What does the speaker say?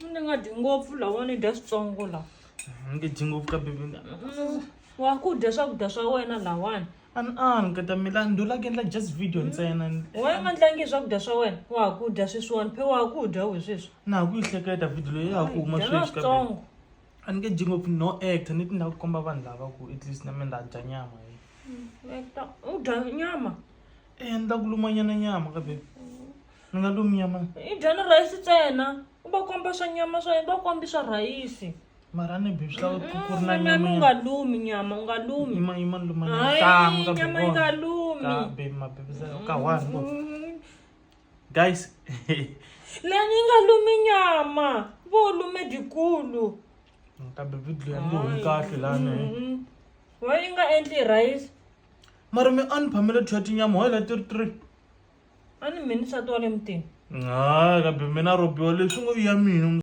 Ni nga dyi ngopfu lawani, dya switsongo lawa. Ni nge dyi ngopfu ka baby. Wa ku dya swakudya swa wena lawani. Ani ani ka ta mina ndo la ku endla just video ntsena. Wa nga ndlangi swakudya swa wena, wa ha ku dya sweswiwani, phe wa ha ku dya we sweswi. Na ha ku yi hleketa video leyi ya ha ku huma Dya na sweswi ka baby. switsongo. A ni nge dyi ngopfu, no actor, ni ti na ku komba vanhu lava ku at least na mina nda dya nyama. Actor, u dya nyama. Eh, ni ta ku lumanyana nyama ka baby. Ni nga lumi nyama. I dya na rhayisi ntsena. U va komba swa nyama swa va kombi swa rhayisi. Mara ni baby swi lava ku ri na Nyama nyama. u nga lumi nyama, u nga lumi. Yima yima ni luma nyama. Hayi, Kan'we ka nyama baby. yi nga lumi. Ka baby ma baby ka one go. Guys. Lani yi nga lumi nyama, vo lume dikulu. Kambe video ya nge humi kahle lani. Why yi nga endli rhayisi? Mara mi a ni phamele thya tinyama why la ti ri three? A ni mheni nsati wa le mutini. Hayi kambe mina robiwa leswi ngo i ya mina.